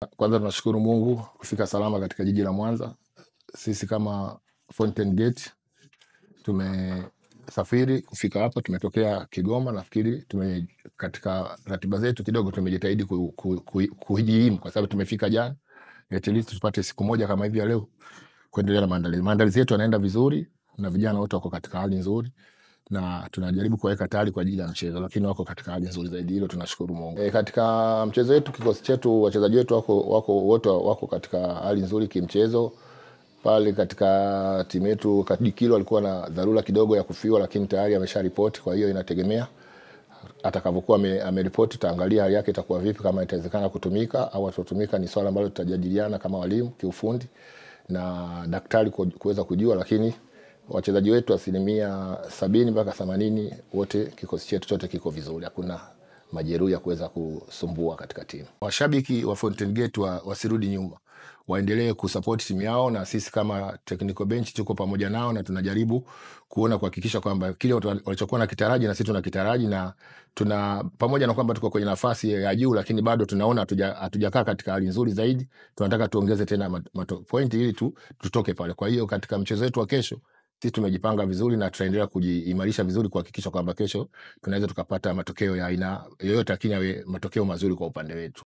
Kwanza tunashukuru Mungu kufika salama katika jiji la Mwanza. Sisi kama Fountain Gate tumesafiri kufika hapa, tumetokea Kigoma. Nafikiri katika ratiba zetu kidogo tumejitahidi kujiimu kwa sababu tumefika jana, at least tupate siku moja kama hivi ya leo kuendelea na maandalizi. Maandalizi yetu yanaenda vizuri na vijana wote wako katika hali nzuri na tunajaribu kuweka tayari kwa ajili ya mchezo, lakini wako katika hali nzuri zaidi, hilo tunashukuru Mungu. Katika mchezo wetu, kikosi chetu, wachezaji wetu wako wote wako katika hali nzuri kimchezo. Pale katika timu yetu Kadikilo alikuwa na dharura kidogo ya kufiwa, lakini tayari amesharipoti. Kwa hiyo inategemea atakavyokuwa ameripoti, tutaangalia hali yake itakuwa vipi, kama itawezekana kutumika au atotumika, ni swala ambalo tutajadiliana kama walimu kiufundi na daktari kuweza kujua, lakini wachezaji wetu 70% mpaka 80% wote, kikosi chetu chote kiko vizuri, hakuna majeruhi ya kuweza kusumbua katika timu. Washabiki wa Fountain Gate wasirudi nyuma, waendelee kusupport timu yao, na sisi kama technical bench tuko pamoja nao na tunajaribu kuona kuhakikisha kwamba kile walichokuwa na kitaraji na sisi tunakitaraji, na tuna pamoja na kwamba tuko kwenye nafasi ya juu, lakini bado tunaona hatujakaa katika hali nzuri zaidi. Tunataka tuongeze tena point ili tutoke pale. Kwa hiyo katika mchezo wetu wa kesho sisi tumejipanga vizuri na tutaendelea kujiimarisha vizuri kuhakikisha kwamba kesho tunaweza tukapata matokeo ya aina yoyote, lakini yawe matokeo mazuri kwa upande wetu.